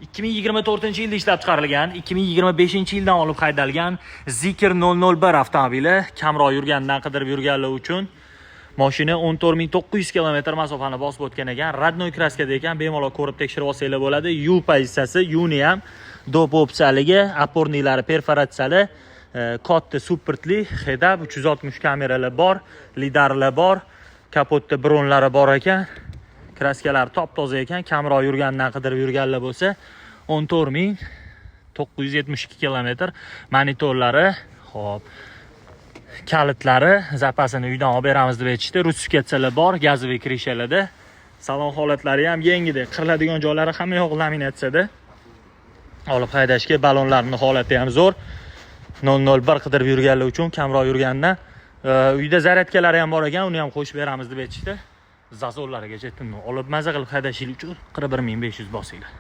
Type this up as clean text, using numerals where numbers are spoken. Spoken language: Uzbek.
2024 yilda ishlab chiqarilgan, 2025 yildan olib haydalgan Zeekr 001 avtomobili kamroq yurgandan qidirib yurganlar uchun. Mashina 14 900 kilometr masofani bosib o'tgan ekan. Родной краска da ekan, bemalol ko'rib tekshirib olsanglar bo'ladi. U pozitsiyasi, Uni ham доп opsiyaligi, опорный lari perforatsiyali, katta supportli, head-up, 360 kameralar bor, lidarlar bor, kapotda bronlari bor ekan. Краска lar top toza ekan. Kamroq yurgandan qidirib yurganlar bo'lsa, 14 972 kilometr. Monitorlari, xo'p, kalitlari zapasini uydan olib beramiz deb aytishdi. Русификация lar bor, газовый крыша larda. Salon holatlari ham yengidek, qiriladigan joylari hamma yoq laminatsiyada. Olib haydashga ballonlarning holati ham zo'r. 001 qidirib yurganlar uchun kamroq yurgandan uyda зарядка lari ham bor ekan, uni ham qo'shib beramiz deb aytishdi. Зазор larigacha tinni olib maza qilib haydashingiz uchun 41 500 bosinglar.